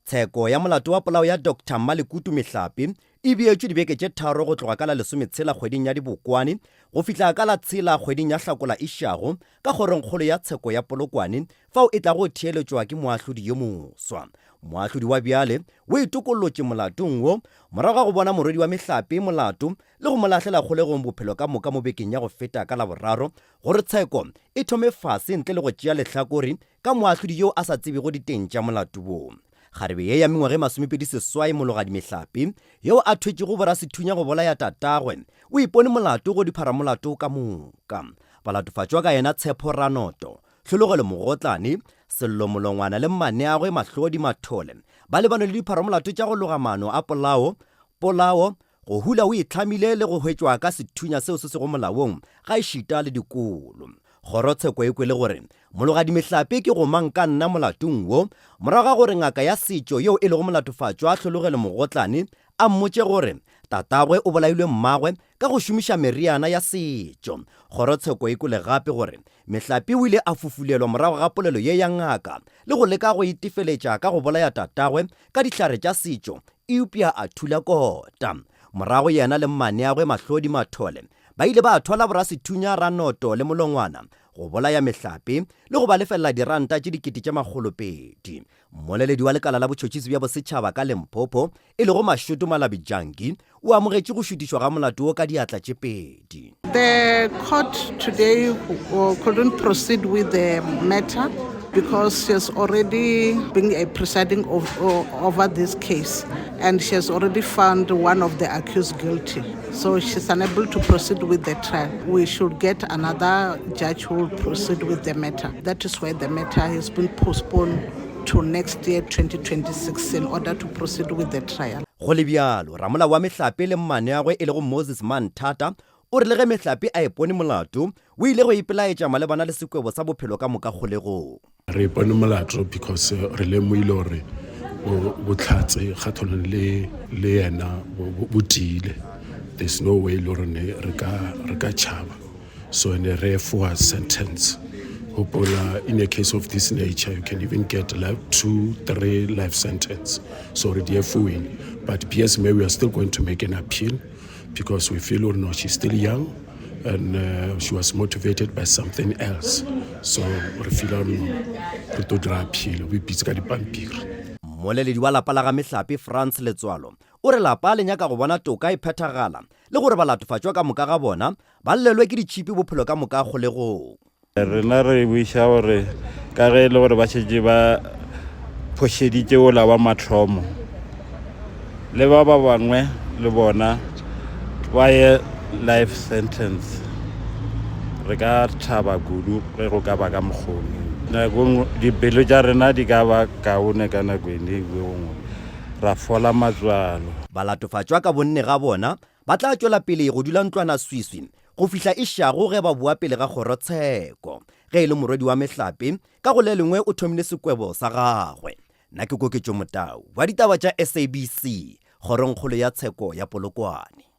Tsheko ya molato wa polao ya Doctor Mmalekutu Mehlape e beetšwe dibeke tše tharo go tloga ka la lesometshela kgweding ya Dibokwane go fihla ka la tshela kgweding ya Hlakola išago ka kgorongkgolo ya tsheko ya Polokwane fao e tlago theeletšwa ke moahlodi yo moswa. Moahlodi wa bjale o itokollotše molatong wo morago ga go bona morwedi wa Mehlape molato le go mo lahlela kgolegong bophelo ka moka mo bekeng ya go feta ka Laboraro gore tsheko e thome fase ntle le go tšea lehlakore ka moahlodi yo a sa tsebego diteng tša molato wo. Kgarebe ye ya mengwaga e 28 Mologadi Mehlape, yeo a thwetšego borasethunya go bolaya tatagwe, o ipone molato go dipharamolato ka moka. Balatofatšwa ka yena Tshepo Ranoto, Hlologelo Mogotlane, Sello Molongwana le mmaneagwe Mahlodi Mathole ba lebane le dipharamolato tša go loga maano a polao, polao, Go hula o itlhamile le go hwetšwa ka sethunya seo se sego molaong gaešita le dikolo. Kgorotsheko e kwele gore Mologadi Mehlape ke gomang ka nna molatong wo morago ga gore ngaka ya setšo yeo e lego molatofatšwa Hlologelo Mogotlane a mmotše gore tatagwe o bolailwe mmagwe ka go šomiša meriana ya setšo. Kgorotsheko e kwele gape gore Mehlape o ile a fufulelwa morago ga polelo ye ya ngaka le go leka go itefeletša ka go bolaya tatagwe ka dihlare tša setšo Eupša a thula kota. Morago yena le mmaneagwe Mahlodi Mathole ba ile ba thwala borasethunya Ranoto le Molongwana go bolaya mehlape le go ba lefelela diranta tše 2000. Mmoleledi wa lekala la botšhotšhisi bja bosetšhaba ka Limpopo e lego Mashoto Malabi-Janki o amogetše go šutišwa ga molato wo ka diatla tše pedi. The court today couldn't proceed with the matter because she has already been a presiding over this case and she has already found one of the accused guilty. So she's unable to proceed with the trial. We should get another judge who will proceed with the matter. That is why the matter has been postponed to next year 2026 in order to proceed with the trial. Go le bjalo, ramolao wa mehlape le mmaneagwe e lego Moses Manthata o re le ge mehlape a ipone molato, o ile go ipelaetša malebana le sekwebo sa bophelo ka moka kgolegong. Re ipone molato because re lemogile gore bohlatse kgathanong le le yena bo tiile. There's no way e le gore ne re ka re ka tšhaba. So ene re efoa sentence. Gopola in a case of this nature you can even get life, 2, 3 life sentence. So re di efoing. But BSMA we are still going to make an appeal because we feel no she's still young and uh, she was motivated by something else. So re feel no re tlo dira appeal we bitse ka dipampiri. Mmoleledi wa lapa la ga Mehlape Frans Letswalo o re lapa le nyaka go bona toka e phethagala le gore balatofatšwa ka moka ga bona Ba llelwe ke ditšhipi bophelo ka moka kgolegong. Rena re buiša gore ka ge e le gore ba šetše ba phošeditše wola wa mathomo, le ba ba bangwe le bona ba ye life sentence. Re ka thaba kudu ge go ka ba ka mokgwa Nako dipelo tša rena di ka ba kaone ka nako e nngwe, ra fola matswalo. Balatofatšwa ka bonne ga bona Ba tla tšwela pele go dula ntlwanaswiswi go fihla e šago ge ba boa pele ga kgorotsheko. Ge e le morwedi wa mehlape, ka go le lengwe o thomile sekwebo sa gagwe. Nna ke Koketšo Motau wa ditaba tša SABC, Kgorongkgolo ya Tsheko ya Polokwane.